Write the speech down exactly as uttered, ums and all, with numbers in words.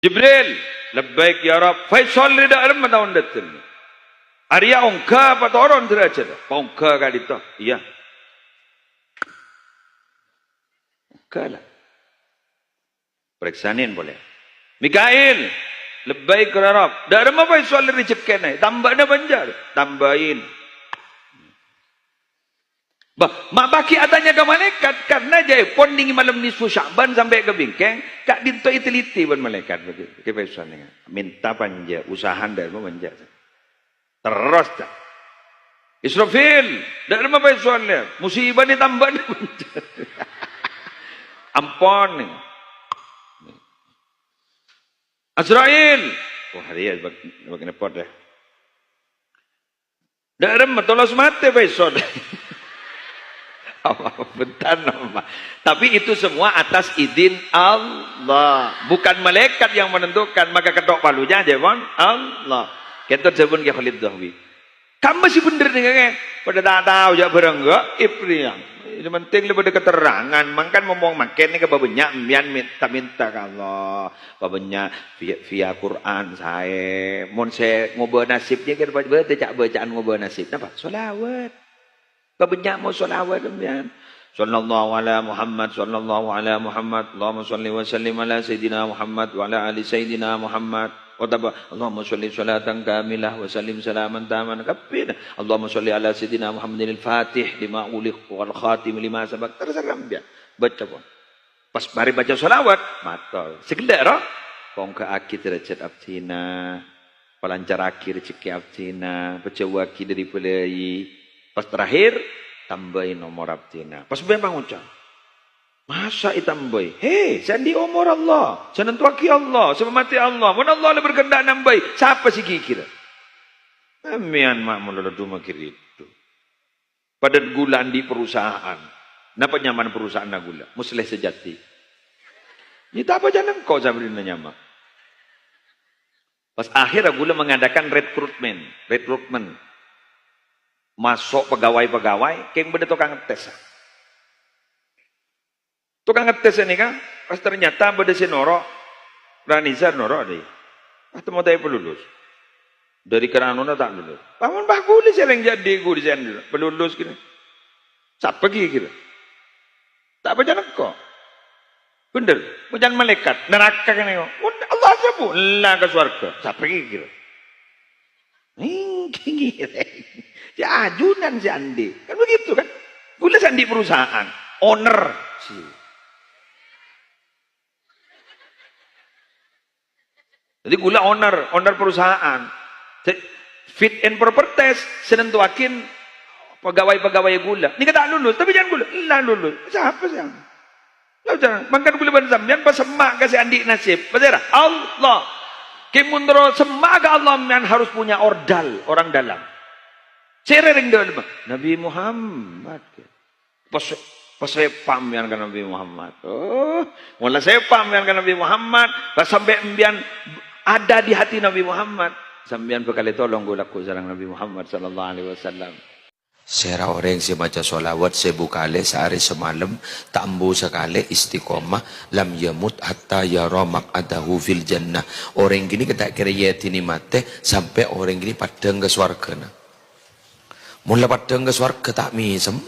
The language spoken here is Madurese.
Jibril, "Labbaik ya Rabb." Faisal ridha alemma taon dâteng. Arèya ongghâ apa toron derajat? Paongghâ ka'dinto. Iyâ. Ongghâ la. Parèksanè polè. Mikail, "Labbaik ya Rabb." Dâ'remma Faisal rejhekkèna, tambâna bânjâr. Tambâi. Bâh, ma' bâgi atanya ka malaèkat, karna jâèpon nèng malem nisfu Sya'ban sampè' ka bingkèng, ka'dinto èteliti bân malaèkat. Kè Faisal nèng, mènta panja, usaha dâ'remma panja. Terros, ta'. Israfil, dâ'remma Faisal, ya. Musibâna tambâna panja. Ampon, nèng. Azrail. Wah, arèya bâk-, bâkna pot, ya. Dâ'remma tolos matè, Faisal. Apa, bentar, nama. Tapi itu semua atas izin Allah. Bukan malaikat yang menentukan, maka kètok palujâ, jâèpon Allah. Kènto dhâbuna Kè Khalid Dhahwi. Kamma sè bhendher nèng, Kè? Padâ ta' tao jâ' bhârâng gaib rèya. Sè penting la padâ keterangan. Mangkana momong mangkèn nèka bâbânnya' mbiyan mènta-mènta ka Allah. Bâbânnya' via, via Quran saè. Mon sè ngobâ nasib nèka bâdâ ca'-bâcaan ngobâ nasib. Napa? Sholawat. Bâbânnya' mo sholawat mbiyan. Sallallahu ala Muhammad, sallallahu ala Muhammad. Allahumma sholli wa sallim ala Sayyidina Muhammad wa ala ali Sayyidina Muhammad. Otabâ, Allahumma sholli sholatan kamilah wa sallim salaman taman. Kabbhi. Allahumma sholli ala Sayyidina Muhammadin al-Fatih lima ughliq wal khatim lima sabaq. Terserah mbiyan. Bâca pon. Pas marè bâca sholawat, mator. Sè ghellâ' ro, pongghâ'aghi derajat abdhina, palancarraghi rejhekkè abdhina, pajhâuwâghi dâri bâlâi. Pas terakhir, tambâi nomor abdhina. Pas mbiyan pangoca', masa' ètambâi? He, sè andi' omor Allah, sè nantowaghi Allah, sè mamatè Allah. Mon Allah la berkehendak nambâi, sapa sè ghighir? Sampèyan ma' mola la duma ghiridhu. Padâ ghulâ andi' perusahaan. Napa nyamana perusahaanna ghulâ? Musleh Sejati. Iyâ, ta' apa jhâ' engko' sabbhânna nyama. Pas akhir ghulâ mengadakan rekrutmen, rekrutmen. Maso' pegawai-pegawai, kèng bâdâ tokang ngettès. Tokang ngettès nèka, pas ternyata bâdâ sè noro', Ranizar noro' dâi. Ah, temmo ta' èpalulus. Dâri karanona ta' lulus. Pamon pas ghulâ sè rèng jadi ghulâ sè andi' palulus kènè. Sapa ghi kira? Ta' bâca nengko. Bhendher, bâcaan malaèkat, naraka kènè. Mon Allah sabu, la ka sowarga. Sapa ghi kira? Ngghi, sè ajunan sè andi'. Kan begitu, kan? Ghulâ sè andi' perusahaan, owner. Jadi ghulâ owner, owner perusahaan. Sè fit and proper test, sè nantowaghi pegawai-pegawai ghulâ. Nèka ta' lulus, tapè jhâ' ghulâ, la lulus. Sapa sè Lah, jhâ', mangkana ghulâ bân sampèyan pasemma' ka sè andi' nasib. Pasèra? Allah. Kè mon terro semma' ka Allah, sampèyan harus punya ordal, orang dalam. Sèra rèng dâlem? Nabi Muhammad. Pas, pasèpa' sampèyan ka Nabi Muhammad. Oh, mon la sèpa' sampèyan ka Nabi Muhammad, pas sampè' sampèyan ada di hati Nabi Muhammad, sampèyan bhâkal ètolong ghu-lagghu sareng Nabi Muhammad sallallahu alaihi wasallam. Sèra orèng sè maca sholawat sèbu kalè saarè samalem, ta' embu sakalè istiqomah, lam yamut hatta yara maq'adahu fil jannah. Orèng ghânèka ta' kèra èadhinè matè sampè' orèng ghânèka paddhâng ka sowargana. Mon la paddhâng ka sowarga ta' mèsem,